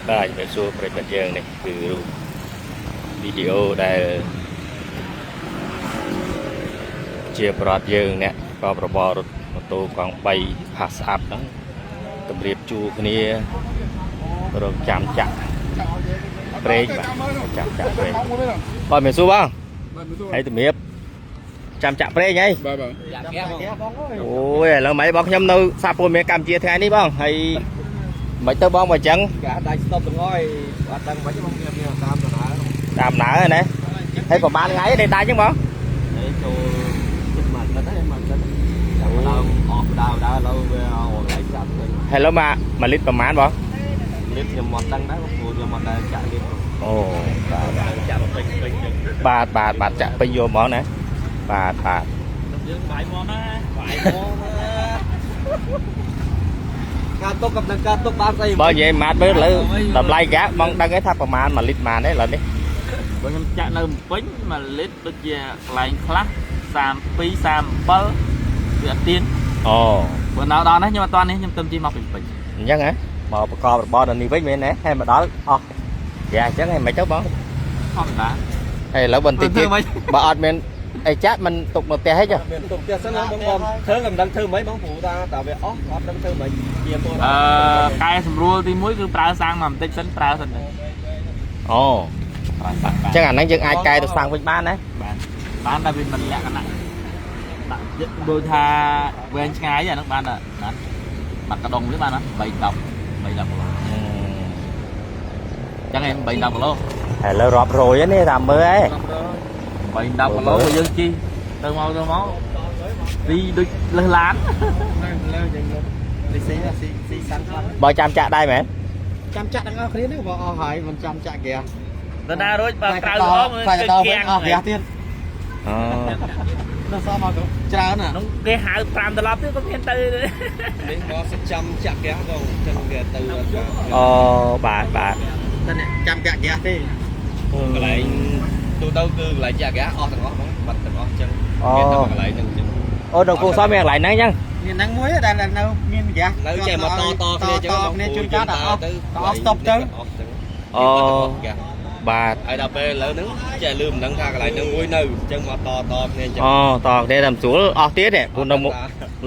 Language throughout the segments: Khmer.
បាទជំរាបសួរប្រិយមិត្តយើងនេះគឺរូបវីដេអូដែលជាប្រដ្ឋយើងអ្នកក៏របររត់ម៉ូតូកង់3ផាសអាប់ហ្នឹងតម្រៀបជួរគ្នារងចាំចាក់ប្រេងបាទចាំចាក់ប្រេងបាទមានសួរបងហើយតម្រៀបចាំចាក់ប្រេងហី បាទបាទ អូយឥឡូវម៉េចបងខ្ញុំនៅសារព័ត៌មានកម្ពុជាថ្ងៃនេះបងហើយមិនទៅបងមកអញ្ចឹង គេដាច់ស្តុបទាំងអស់អត់ដឹងមិនបងខ្ញុំមានតាមដំណើរ តាមដំណើរណាហើយប្រហែលថ្ងៃដែលដាច់អញ្ចឹងបង នេះចូលចិត្តមកទឹកហើយមកទឹកចាំដើមអស់ដើមដើមឥឡូវវាអស់កន្លែងចាប់វិញ ហើយឥឡូវមកមួយលីត្រប្រហែលបង លីត្រខ្ញុំមកដឹងដែរព្រោះខ្ញុំមកដែរចាក់លីត្រ អូបាទ ចាក់ពេញពេញចឹង បាទបាទបាទចាក់ពេញយកហ្មងណាបាទបាទ យើងបាយមកណាបាយមកណាការទុកกับនឹងការទុកបានស្អី បើនិយាយម៉ាត់មើលឥឡូវតម្លៃហ្គាបងដឹងទេថាប្រហែលមួយលីត្រប៉ុន្មានទេឥឡូវនេះ បើខ្ញុំចាក់នៅភ្នំពេញ1លីត្រដូចជាកន្លែងខ្លះ32 37វាអត់ទៀន អូ បើនៅដល់នេះខ្ញុំអត់តាន់នេះខ្ញុំទៅជិះមកពីភ្នំពេញ អញ្ចឹងហ៎មកប្រកបរបរដល់នេះវិញមែនទេហើយមកដល់អស់ហ្គាអញ្ចឹងហើយមិនទៅបង ធម្មតា ហើយឥឡូវបន្តិចទៀតបើអត់មានអីចាក់មិនទុកនៅផ្ទះហីចុះ មានទុកផ្ទះសិនបងបងធ្វើក៏មិនដឹងធ្វើមិនបងព្រោះថាតែវាអស់អត់ដឹងធ្វើមិនជាពល អឺកែសម្រួលទី1គឺប្រើសាំងមកបន្តិចសិនប្រើសិនទៅ អូ ប្រើសាំង អញ្ចឹងអាហ្នឹងយើងអាចកែទៅសាំងវិញបានណា បានបានតែវាមិនលក្ខណៈដាក់ដូចថាវែងឆ្ងាយអាហ្នឹងបានណាបាត់កដុងវាបានណា3 10 3 10គីឡូចឹងឯង3 10គីឡូ ឥឡូវរាប់រយហ្នឹងនេះតាមមើលឯង 3 10គីឡូយើងជិះទៅមកទៅមកទីដូចលើសឡាន លើយើងលើនេះស៊ីស៊ីស៊ីសាំងខ្លះ បើចាំចាក់ដែរមែន ចាំចាក់ទាំងអស់គ្នានេះបងអស់ហើយមិនចាំចាក់គេ ទៅណារួចបើក្រៅអស់ ខ្លាចដល់វិញអស់ហ្គាសទៀត អូ ដល់សល់មកច្រើនណា នោះគេហៅ5ត្រឡប់ទៀតក៏មានទៅ នេះមកសិចាំចាក់ហ្គាសបងចឹងគេទៅ អូបាទបាទ តែអ្នកចាំចាក់ហ្គាសទេកន្លែងទូទៅគឺកន្លែងចាក់ហ្គាសអស់ទាំងអស់បងបាត់ទាំងអស់ចឹងមានតែកន្លែងហ្នឹងចឹង អូនៅគូសមានកន្លែងហ្នឹងអញ្ចឹង មានហ្នឹងមួយដែលនៅមានហ្គាស នៅចេះមកតតគ្នាចឹង តគ្នាជួនកាលដល់អស់ ទៅ អស់ស្តុបទៅ អស់ចឹង អូបាទ ហើយដល់ពេលឥឡូវហ្នឹងចេះលឺមិនដឹងថាកន្លែងហ្នឹងមួយនៅចឹងមកតតគ្នាចឹង អូតគ្នាតាមស្រួលអស់ទៀតនេះព្រោះនៅមុខ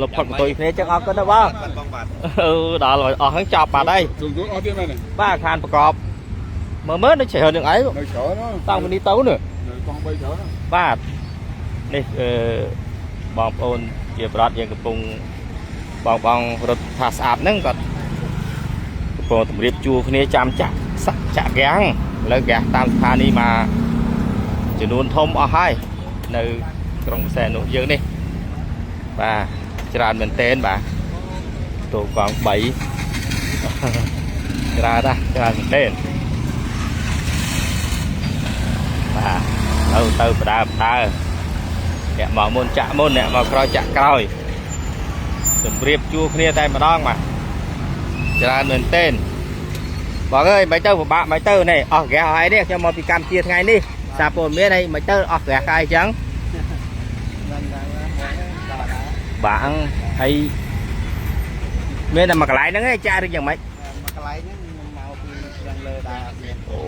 លុបផុតបន្ទុយគ្នាអញ្ចឹងអរគុណណាស់បង បាត់បងបាទ អឺដល់អស់ហ្នឹងចប់បាត់ហើយ ស្រួលអស់ទៀតមែនទេ បាទខានប្រកបមើលមើលដូចច្រើននឹងអី នៅច្រើនណា តាំងពីនេះទៅនេះ នៅកង់3ច្រើនណា បាទនេះអឺបងប្អូនជាប្រដ្ឋយើងកំពុងបងបងរត់ថាស្អាតហ្នឹងគាត់កំពុងតម្រៀបជួរគ្នាចាំចាក់សាក់ចាក់ហ្គាំងឥឡូវហ្គាំងតាមស្ថានីយ៍មកចំនួនធំអស់ហើយនៅក្រុងពិសេសនោះយើងនេះបាទច្រើនមែនទែនបាទទូកង់3ច្រើនណាស់ច្រើនមែនទែនបាទទៅទៅបដើបដើអ្នកមកមុនចាក់មុនអ្នកមកក្រោយចាក់ក្រោយតម្រៀបជួរគ្នាតែម្ដងបាទច្រើនមែនទែនបងអើយមិនទៅពិបាកមិនទៅនេះអស់ហ្គាសហើយនេះខ្ញុំមកពីកម្ពុជាថ្ងៃនេះសារព័ត៌មានហើយមិនទៅអស់ហ្គាសហើយអញ្ចឹង បាទហើយមានតែមួយកន្លែងហ្នឹងឯងចាក់ឬយ៉ាងម៉េច មួយកន្លែងហ្នឹងខ្ញុំមកពីយ៉ាងលើដែរអត់មាន អូ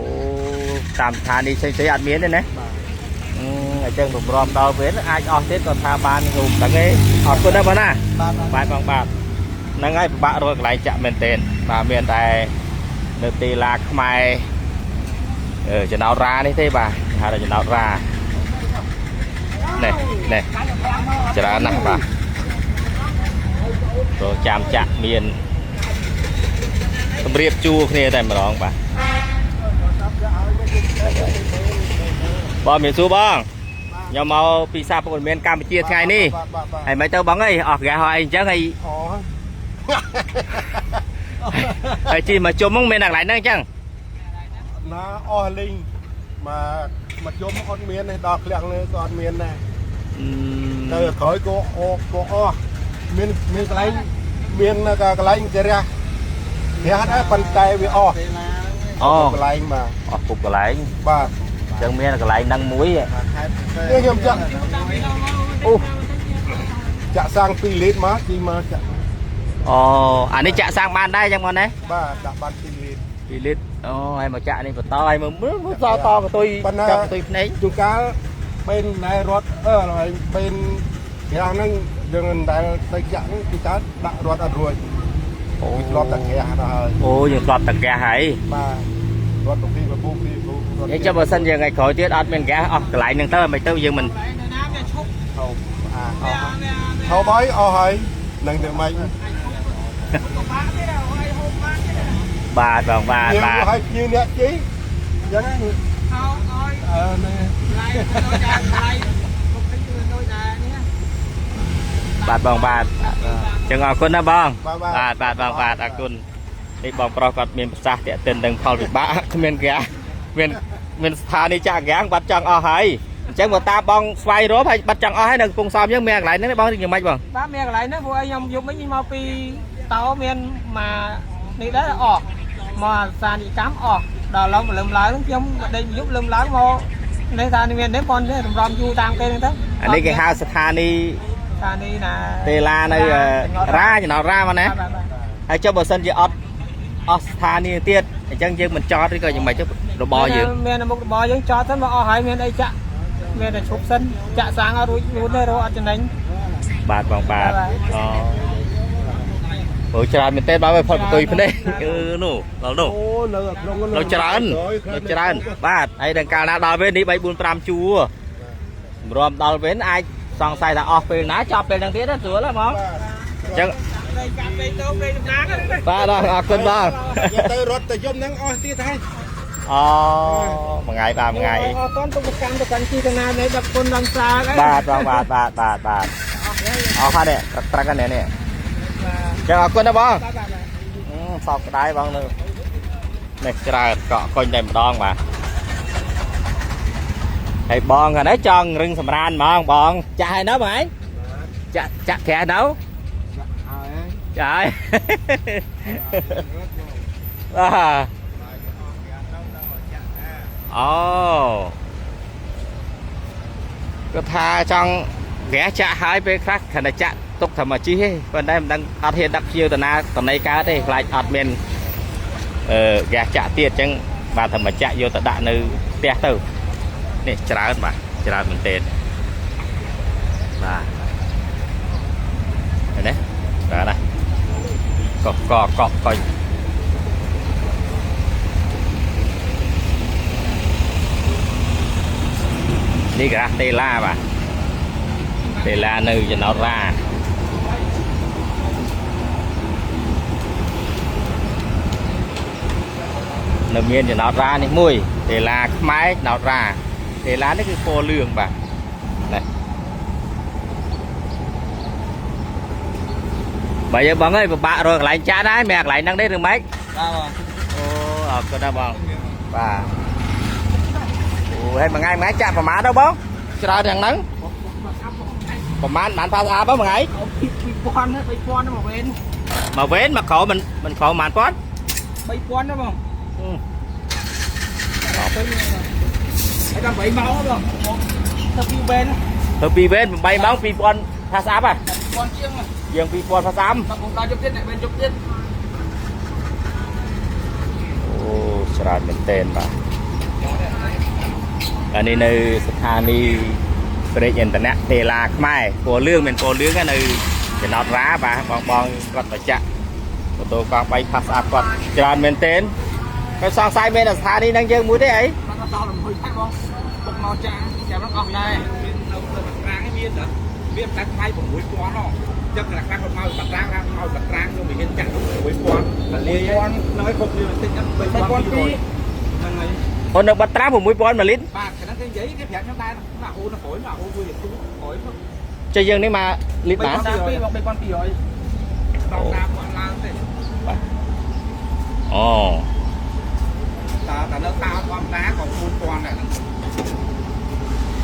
តាមស្ថានីយ៍ផ្សេងៗអត់មានទេណា បាទ អឺអញ្ចឹងទម្រាំដល់ពេលអាចអស់ទៀតក៏ថាបានរូបហ្នឹងឯងអរគុណណាស់បងណា បាទ បាទបងបាទហ្នឹងហើយពិបាករកកន្លែងចាក់មែនទែនបាទមានតែនៅទីឡាខ្មែរអឺចំណោតរ៉ានេះទេបាទគេហៅថាចំណោតរ៉ានេះនេះច្រើនណាស់បាទព្រោះចាំចាក់មានតម្រៀបជួរគ្នាតែម្ដងបាទបងមានសួរបងខ្ញុំមកពីសារព័ត៌មានកម្ពុជាថ្ងៃនេះ បាទបាទបាទ ហើយមិនទៅបងអើយអស់ហ្គាសហើយអីអញ្ចឹងហើយ អូ ហើយជិះមកជុំហ្នឹងមានតែកន្លែងហ្នឹងអញ្ចឹង ណាអស់លីងមកមកជុំអត់មានទេដល់ឃ្លាំងលើក៏អត់មានដែរទៅក្រោយក៏អក៏អស់មានមានកន្លែងមានកន្លែងគេរះរះដែរប៉ុន្តែវាអស់ អូ កន្លែងបាទ អស់គ្រប់កន្លែង បាទ អញ្ចឹងមានកន្លែងហ្នឹងមួយ ខេត្ត នេះខ្ញុំចាក់ អូ ចាក់សាំង2លីត្រមកជីមកចាក់ អូអានេះចាក់សាំងបានដែរចឹងបងណា បាទដាក់បាន2លីត្រ 2លីត្រអូហើយមកចាក់នេះបន្តហើយមើលមើលសតកតុយ ប៉ុន្តែ ចាប់កតុយភ្នែក ជួនកាលពេលណែរត់អឺហើយពេលក្រាស់ហ្នឹងយើងមិនដែលទៅចាក់ហ្នឹងជួនកាលដាក់រត់អត់រួច អូ វាធ្លាប់តែក្រាស់ដល់ហើយ អូយើងធ្លាប់តែហ្គាសហើយ បាទរត់ទៅពីពពុះពីពពុះរត់ អញ្ចឹងបើសិនជាថ្ងៃក្រោយទៀតអត់មានហ្គាសអស់កន្លែងហ្នឹងទៅមិនទៅយើងមិន ហូបអាអស់ហូបហើយអស់ហើយនឹងទៅម៉េច បាទបងបាទ យើង បាទ ឲ្យភ្ញៀវអ្នកជីអញ្ចឹងហ្នឹងអឺនេះ បាទបងបាទអញ្ចឹងអរគុណណាបង បាទ បាទបាទបងបាទអរគុណនេះបងប្រុសគាត់មានប្រសាសន៍តាក់ទិននឹងផលវិបាកគ្មានហ្គាសគ្មានមានស្ថានីយ៍ចាក់ហ្គាសបាត់ចង់អស់ហើយអញ្ចឹងបើតាមបងស្វែងរកហើយបាត់ចង់អស់ហើយនៅកំពង់សោមយើងមានកន្លែងហ្នឹងទេបងយ៉ាងម៉េចបង បាទមានកន្លែងហ្នឹងព្រោះអីខ្ញុំយប់មិញមកពីតោមានមកនេះដែរអស់មកសានិកម្មអស់ដល់ឡងលឹមឡើងខ្ញុំដេកយប់លឹមឡើងមកនេះថាមាននេះប៉ុននេះរំយូរតាមគេហ្នឹងទៅ អានេះគេហៅស្ថានីយ៍ ស្ថានីយ៍ណា តេឡានៅរ៉ាចំណោទរ៉ាមកណា បាទបាទ ហើយចុះបើសិនជាអត់អស់ស្ថានីយ៍ទៀតអញ្ចឹងយើងមិនចតឬក៏យ៉ាងម៉េចទៅរបរយើង មានមុខរបរយើងចតសិនមកអស់ហើយមានអីចាក់មានតែឈប់សិនចាក់សាំងអត់រួចរួចទេរកអត់ចំណេញ បាទបងបាទអូអូច្រើនមែនទេបាទឲ្យផុតបន្ទុយភ្នែកគឺនោះដល់នោះ អូនៅក្នុង នៅច្រើននៅច្រើនបាទហើយដល់កាលណាដល់ពេលនេះ3 4 5ជួរសម្រាមដល់ពេលអាចសង្ស័យថាអស់ពេលណាចប់ពេលហ្នឹងទៀតណាស្រួលហ៎ហ្មងអញ្ចឹង ព្រៃកាប់ព្រៃតោព្រៃតំណាង បាទអរគុណបង យកទៅរត់ទៅយំហ្នឹងអស់ទៀតហើយ អូមួយថ្ងៃបាទមួយថ្ងៃ អត់តន់ទៅកម្មទៅកាន់ជីកណានៃ10គុណដល់សាអី បាទបងបាទបាទបាទបាទអស់ហើយនេះត្រឹកត្រឹកហ្នឹងនេះអញ្ចឹងអរគុណណាបង បាទបាទ សោកស្ដាយបងនៅនេះច្រើនកក់កុញតែម្ដងបាទហើយបងហ្នឹងចង់រឹងសម្រានហ្មងបងចាក់ហើយនៅបងឯងចាក់ចាក់ក្រែនៅចាក់ហើយបាទអូគាត់ថាចង់ក្រែចាក់ហើយពេលខ្លះគ្រាន់តែចាក់ទុកធម្មជីទេប៉ុន្តែមិនដឹងអត់ហ៊ានដឹកភ្ញៀវទៅណាតំណៃកើតទេខ្លាចអត់មានអឺហ្គាសចាក់ទៀតអញ្ចឹងបាទធម្មចាក់យកទៅដាក់នៅផ្ទះទៅនេះច្រើនបាទច្រើនមែនទែនបាទឃើញទេច្រើនណាស់កកកកកុញនេះក្រាស់តេឡាបាទតេឡានៅចំណោទរ៉ានៅមានចំណោទរ៉ានេះមួយតេឡាខ្មែរចំណោទរ៉ាតេឡានេះគឺពណ៌លឿងបាទនេះបើយើងបងអើយពិបាករកកន្លែងចាក់ដែរមានកន្លែងហ្នឹងទេឬម៉េច បាទបង អូអរគុណណាស់បងបាទអូហើយមួយថ្ងៃមួយថ្ងៃចាក់ប្រមាណទៅបងច្រើនយ៉ាងហ្នឹងប្រមាណបានផាស្អាតបងមួយថ្ងៃ 2000 3000មកវិញ មកវេនមកក្រោមមិនមិនក្រោមប្រមាណពាន់ 3000ណាបងហើយដល់8ម៉ោងបងទៅពីវេន ទៅពីរវេន8ម៉ោង2000ផាស្អាតហ៎ 1000ជាង ជាង2000ផាស្អាត បងដល់ជប់ទៀតអ្នកវេនជប់ទៀត អូច្រើនមែនទែនបាទអានេះនៅស្ថានីយ៍ព្រែកឥន្ធនៈតេឡាខ្មែរពណ៌លឿងមិនពណ៌លឿងទេនៅចំណោទរ៉ាបាទបងបងគាត់បច្ចៈម៉ូតូកង់3ផាស្អាតគាត់ច្រើនមែនទែនហើយសង្ស័យមានតែស្ថានីយ៍ហ្នឹងយើងមួយទេអី បាទដល់មួយដែរបងបុកមកចាចាំហ្នឹងអស់ដែរ មាននៅទៅត្រាងមានមានតែថ្លៃ6000ហ៎ចឹងខ្លះខ្លះគាត់មកបាត្រាងមកបាត្រាងខ្ញុំមិនហ៊ានចាក់6000តែលាយហ្នឹងហើយគ្រប់វាបន្តិចហ្នឹង3200ហ្នឹងហើយ អូននៅបាត់ត្រាំ6000មួយលីត្រ បាទខាងហ្នឹងគេនិយាយគេប្រាប់ខ្ញុំដែរណាអូនក្រោយមកអូនជួយទូក្រោយមក ចេះយើងនេះមកលីត្របាន 32បង3200 ដល់តាមគាត់ឡើងទេ អូ តើតើនៅតាមធម្មតាក៏4000ដែរហ្នឹង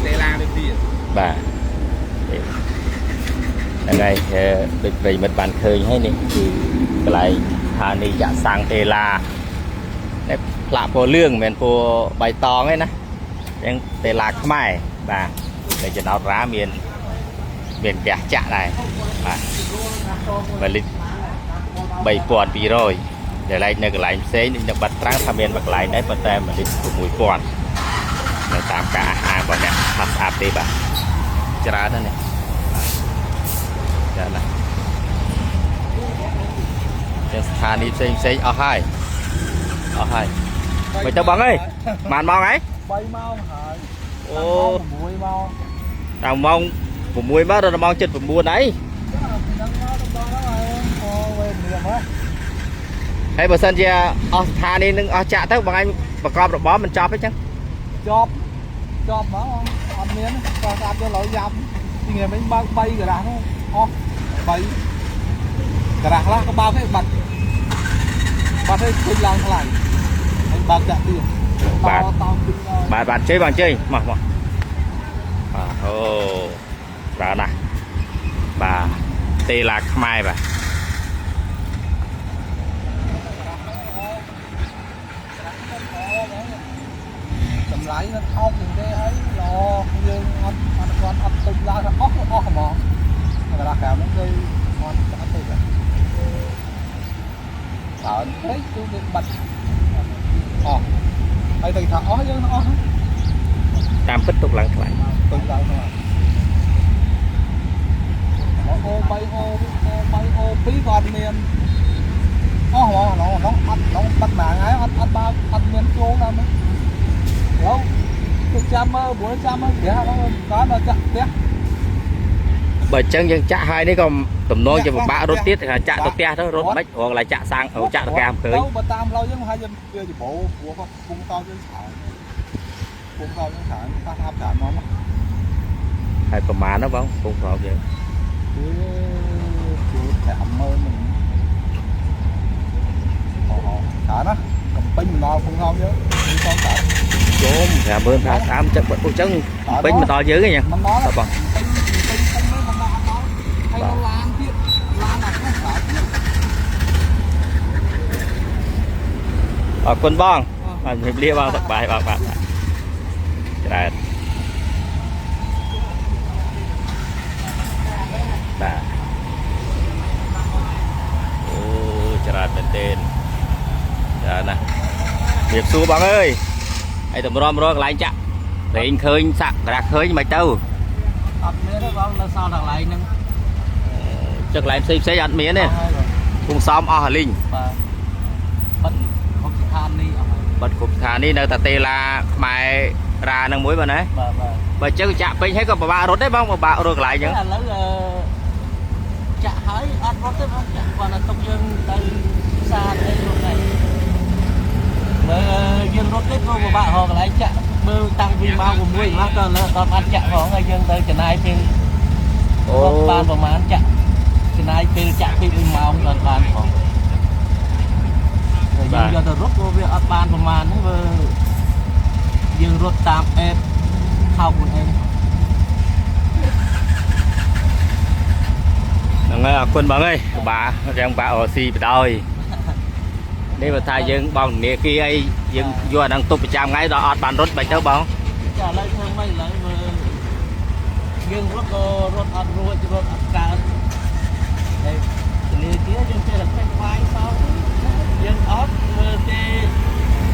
លេឡានេះទៀត បាទហ្នឹងហើយដូចប្រិមិត្តបានឃើញហើយនេះគឺកន្លែងស្ថានីយ៍ចាក់សាំងតេឡានេះផ្លាកពណ៌លឿងមិនមែនពណ៌បៃតងទេណាអញ្ចឹងតេឡាខ្មែរបាទនៅចំណោទរ៉ាមានមានផ្ទះចាក់ដែរបាទមួយលីត្រ 3200ដែលឡែកនៅកន្លែងផ្សេងដូចនៅបាត់ត្រាំងថាមានមួយកន្លែងដែរប៉ុន្តែ1លីត្រ6000នៅតាមការអះអាងរបស់អ្នកផាសស្អាតទេបាទច្រើនណាស់នេះច្រើនណាស់ចឹងស្ថានីយ៍ផ្សេងផ្សេងៗអស់ហើយអស់ហើយមិនទៅបងអើយបានម៉ោងហើយ 3ម៉ោងហើយ អូ 6ម៉ោង តាមម៉ោង6មកដល់ម៉ោង7:09អី ហ្នឹងមកដល់ហើយអូវេលាមក ហើយបើសិនជាអស់ស្ថានីយ៍នឹងអស់ចាក់ទៅបងឯងប្រកបរបរមិនចប់ទេចឹង ជាប់ជាប់មកអត់មានក៏ស្អាតយកឡើយយ៉ាប់ទីថ្ងៃមិញបើក3ក្រាស់នោះអស់3ក្រាស់ខ្លះក៏បើកទេបាត់បាត់ទេឃើញឡើងថ្លៃហើយបើកចាក់ទៀត បាទ តតពីដល់ បាទបាទជ័យបងជ័យមកមកបាទអូច្រើនណាស់បាទទេឡាខ្មែរបាទ តម្លៃnóថោកជាងគេហើយល្អយើងអត់អត់គាត់អត់ទុំឡើងអស់អស់ហ្មងក្រាស់ក្រៅហ្នឹងគេអត់អត់ទេច្រើនពេកគឺគេបាត់អស់ហើយតែថាអស់យើងអស់ តាមពិតទុកឡើងថ្លៃ ទុំឡើងហ្នឹងអូ3អូ3អូ2ក៏អត់មានអស់ហ្មងឡងឡងអត់ឡងបាត់មួយថ្ងៃអត់អត់បើអត់មានចូលដល់ហ្នឹងឡងទៅចាំមើលព្រោះចាំមើលផ្ទះហ្នឹងកើតដល់ចាក់ផ្ទះ បើអញ្ចឹងយើងចាក់ហើយនេះក៏តំណងជាពិបាករត់ទៀតថាចាក់ទៅផ្ទះទៅរត់មិនរងឡើយចាក់សាំងចាក់ទៅផ្ទះមិនឃើញ ទៅបើតាមផ្លូវយើងហើយយើងវាច្បោព្រោះគាត់ពុងតោយើងច្រើនពុងតោយើងច្រើនប៉ះអាប់ច្រើនមក ហើយប្រមាណហ្នឹងបងពងប្រោបយើង គឺជួ50000ហ្នឹងអូច្រើនណាកំពេញមិនដល់ពុងតោយើងពុងតោច្រើន ជុំ50000 5ចឹងបើអញ្ចឹងពេញមកដល់យើងឯង មិនដល់ បាទបង ពេញពេញពេញមិនដល់អត់ដល់ហើយឡានទៀតឡានអត់នោះច្រើនទៀត អរគុណបងបាទជំរាបលាបងសប្បាយបងបាទច្រើនបាទអូច្រើនមែនទែនច្រើនណាស់ជំរាបសួរបងអើយហើយតម្រាំរកកន្លែងចាក់រែងឃើញសាក់ក្រាស់ឃើញមិនទៅ អត់មានទេបងនៅសល់តែកន្លែងហ្នឹង ចឹងកន្លែងផ្សេងផ្សេងអត់មានទេពងសំអស់អាលីង បាទបិទគ្រប់ស្ថានីយ៍អស់ហើយ បាត់គ្រប់ស្ថានីយ៍នៅតែតេឡាខ្មែររ៉ានឹងមួយបាទណា បាទបាទ បើចឹងចាក់ពេញហើយក៏ពិបាករត់ដែរបងពិបាករត់កន្លែងចឹង ឥឡូវអឺចាក់ហើយអត់រត់ទេបងចាក់គាត់តែទុកយើងទៅផ្សារទៅរត់ដែរមើលយើងរត់ទេក៏ពិបាករកកន្លែងចាក់មើលតាំងពីម៉ោង6មកដល់លើដល់បានចាក់ផងហើយយើងទៅចំណាយពេល អូ រត់បានប្រហែលចាក់ចំណាយពេលចាក់ពី1ម៉ោងដល់បានផងតែយើងយកទៅរត់ក៏វាអត់បានប្រហែលហ្នឹងវាយើងរត់តាមអេបថោកខ្លួនឯង ហ្នឹងហើយអរគុណបងអើយពិបាកចឹងពិបាករកស៊ីបដ ாய் នេះបើថាយើងបងធនាគារអីយើងយកអាហ្នឹងទុកប្រចាំថ្ងៃដល់អត់បានរត់បាច់ទៅបង ចាឥឡូវធ្វើម៉េចឥឡូវមើលយើងរត់ក៏រត់អត់រួចរត់អត់កើតហើយធនាគារយើងចេះតែពេចវាយសោយើងអត់មើលគេ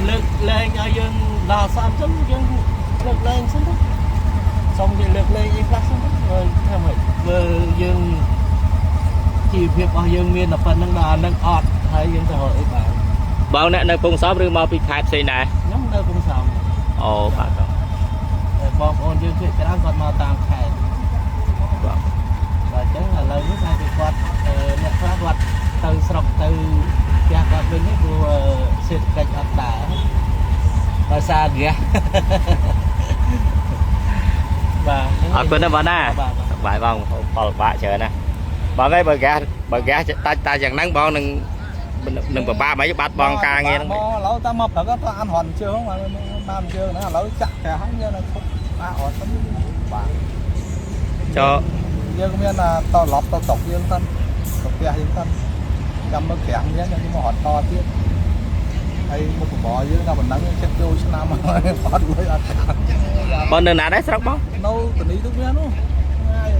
លើកលែងឲ្យយើងដល់សន្នចឹងយើងលើកលែងសិនទៅសុំគេលើកលែងអីខ្លះសិនទៅមើលធ្វើម៉េចមើលយើងជីវភាពរបស់យើងមានតែប៉ុណ្្នឹងដល់អានឹងអត់ហើយយើងទៅរកអីបាន បងអ្នកនៅពងសំឬមកពីខេត្តផ្សេងដែរ ខ្ញុំនៅកំសោម អូបាទបង តែបងប្អូនយើងភាគច្រើនគាត់មកតាមខេត្ត បាទ បាទអញ្ចឹងឥឡូវនេះថាគេគាត់អ្នកខ្លះគាត់ទៅស្រុកទៅផ្ទះគាត់វិញនេះព្រោះសេដ្ឋកិច្ចអត់ដើរដោយសារហ្គាស បាទ អរគុណណាស់បងណា បាទ សប្បាយបងផលបាក់ច្រើនណាស់បងអើយបើហ្គាសបើហ្គាសតាច់តាយ៉ាងហ្នឹងបងនឹងនឹងពិបាកមិនបាត់បងការងារហ្នឹង មកឥឡូវតាមមកព្រឹកទៅអានរត់ជើងបានជើងហ្នឹងឥឡូវចាក់តែហ្នឹងយើងនៅឈប់អារត់ទៅបាទ ចោ យើងមានតឡប់ទៅស្រុកយើងសិនទៅផ្ទះយើងសិនចាំមើលក្រាំងយើងយើងមករត់តទៀតហើយមុខរបរយើងដល់ប៉ុណ្ណឹងចិត្តចូលឆ្នាំហើយអត់លុយអត់កាត់ បងនៅណាដែរស្រុកបង នៅតនីទុកមាននោះ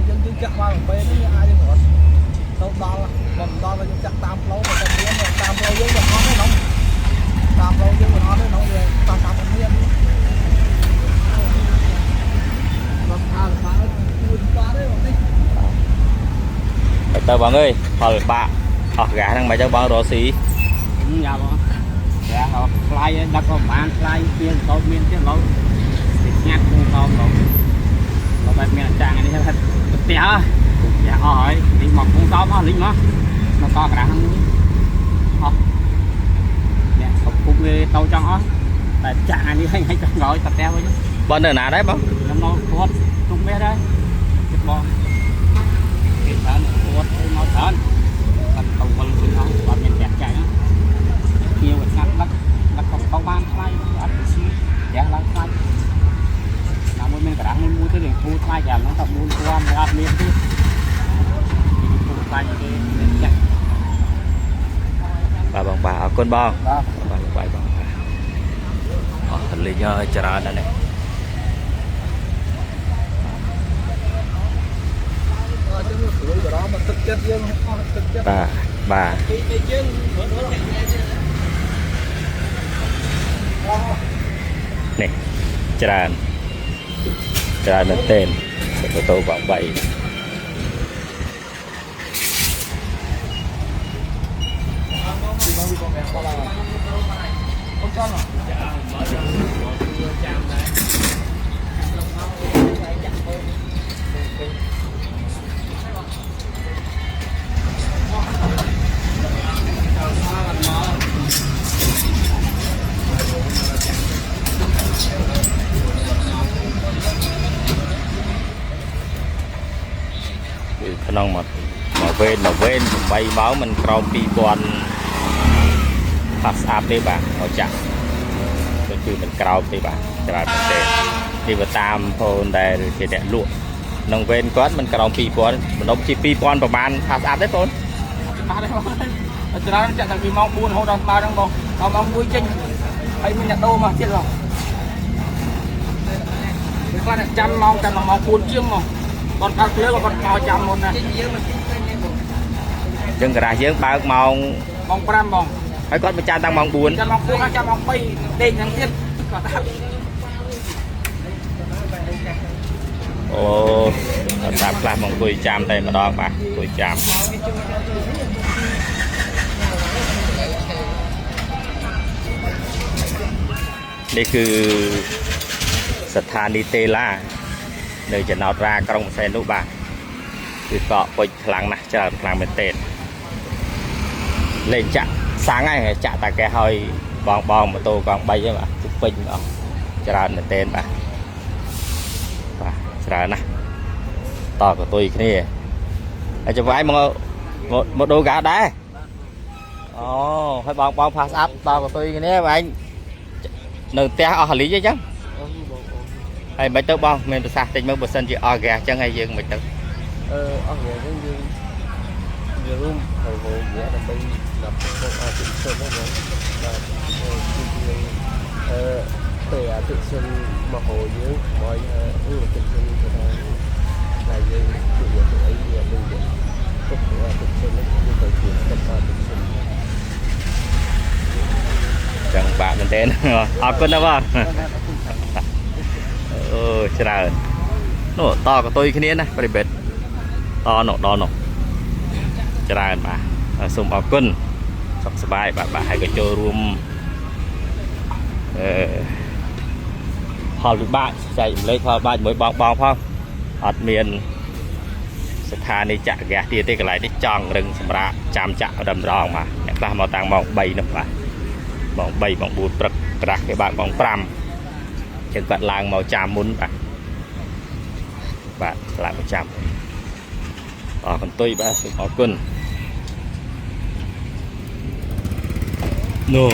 យើងយើងចាក់មកពេលនេះអាចយើងរត់ទៅដល់ មិនដល់យើងចាក់តាមផ្លូវតែមានតាមផ្លូវយើងមិនអត់ទេនោះតាមផ្លូវយើងមិនអត់ទេនោះវាតាមតាមមានរដ្ឋាភិបាលជួយបាទេបងនេះ ទៅបងអើយផលវិបាកអស់ហ្គាសហ្នឹងមិនទៅបងរកស៊ី យ៉ាបងយ៉ាថ្លៃដឹកក៏ប្រហែលថ្លៃជាងតូចមានទៀតឡូវវាស្ងាត់គូតោឡូវឡូវបែបមានអាចារ្យនេះថាផ្ទះផ្ទះអស់ហើយនេះមកគូតោអស់លិចមកមកកក្រាស់ហ្នឹងអស់អ្នកគ្រប់គុំវាទៅចង់អស់តែចាក់អានេះឲ្យចង់ក្រោយតែផ្ទះវិញ បងនៅណាដែរបង ខ្ញុំនៅគាត់ទុំមាសដែរចិត្តបងគេច្រើនគាត់ទៅមកច្រើនគាត់ទៅវិលវិញអស់អត់មានផ្ទះចាញ់ភ្ញៀវស្ងាត់ដឹកដឹកក៏ទៅបានថ្លៃអត់ស៊ីផ្ទះឡើងថ្លៃណាមួយមានក្រាស់មួយទៅនឹងធូរថ្លៃចាំហ្នឹងតែ4000អត់មានទៀតធូរថ្លៃគេមានចាក់ បាទបងបាទអរគុណបងបាទបាទបងអស់លេងហើយច្រើនណាស់នេះ ចឹងព្រួយបារម្ភទឹកចិត្តយើងអស់ទឹកចិត្ត បាទបាទនេះច្រើនច្រើនមែនទែនម៉ូតូបង3គឺក្នុងមកវេនមកវេន8ម៉ោងមិនក្រោម2000ផាសស្អាតទេបាទមកចាក់គឺមិនក្រោមទេបាទច្រើនមែនទេនេះបើតាមបងដែលជាអ្នកលក់ក្នុងវេនគាត់មិនក្រោម2000ម្ដុំជា2000ប្រហែលផាសស្អាតទេបង បាទទេបងច្រើនចាក់តាំងពីម៉ោង4រហូតដល់ស្មើហ្នឹងបងដល់ម៉ោង1ចេញហើយមានអ្នកដូរមកទៀតបងពេលខ្លះអ្នកចាំម៉ោងចាំម៉ោង4ជាងមកគាត់បើកភ្លើងគាត់មកចាំមុនណា អញ្ចឹងការ៉ាស់យើងបើកម៉ោង ម៉ោង5បង ហើយគាត់មកចាំតាំងម៉ោង4 ចាំម៉ោង4ហើយចាំម៉ោង3ដេកហ្នឹងទៀតគាត់ថា អូតាមខ្លះមកអង្គុយចាំតែម្ដងបាទអង្គុយចាំនេះគឺស្ថានីយ៍តេឡានៅចំណោតរាក្រុងសែននោះបាទគឺកកពុជខ្លាំងណាស់ច្រើនខ្លាំងមែនទែនលេងចាក់សាំងហើយចាក់តាកែឲ្យបងបងម៉ូតូកង់3ហ្នឹងបាទគឺពេញអស់ច្រើនមែនទែនបាទបាទច្រើនណាស់តកតុយគ្នាហើយចាំវាយមកមកដូរកាដែរអូហើយបងបងផាសអាប់តកតុយគ្នាបងឯងនៅផ្ទះអស់លីងអញ្ចឹងហើយមិនទៅបងមានប្រសាសន៍តិចមើលបើសិនជាអស់ហ្គាសអញ្ចឹងហើយយើងមិនទៅ អស់ហ្គាសអញ្ចឹងយើងវារួមហើយហូរហ្គាសដើម្បីដល់ពួកអតិថិជនហ្នឹងបងបាទជាជាងពេលអតិថិជនមកហូរយើងមកអឺអតិថិជនទៅថាតែយើងជួយទៅអីវាដូចទុកអតិថិជនហ្នឹងយើងទៅជួយទុកអតិថិជន ចឹងបាក់មែនទែនអរគុណណាស់បងអូច្រើននោះតកតុយគ្នាណាប្រិបិតតនោះដល់នោះច្រើនបាទសូមអរគុណសុខសប្បាយបាទបាទហើយក៏ចូលរួមអឺផលវិបាកចែកម្លែកផលវិបាកជាមួយបងបងផងអត់មានស្ថានីយ៍ចាក់ហ្គាសទៀតទេកន្លែងនេះចង់រឹងសម្រាប់ចាំចាក់តម្រងបាទអ្នកខ្លះមកតាំងម៉ោង3នោះបាទម៉ោង3ម៉ោង4ព្រឹកក្រាស់គេបើកម៉ោង5ចឹងគាត់ឡើងមកចាំមុនបាទបាទឡើងមកចាំអរកន្ទុយបាទសូមអរគុណនោះ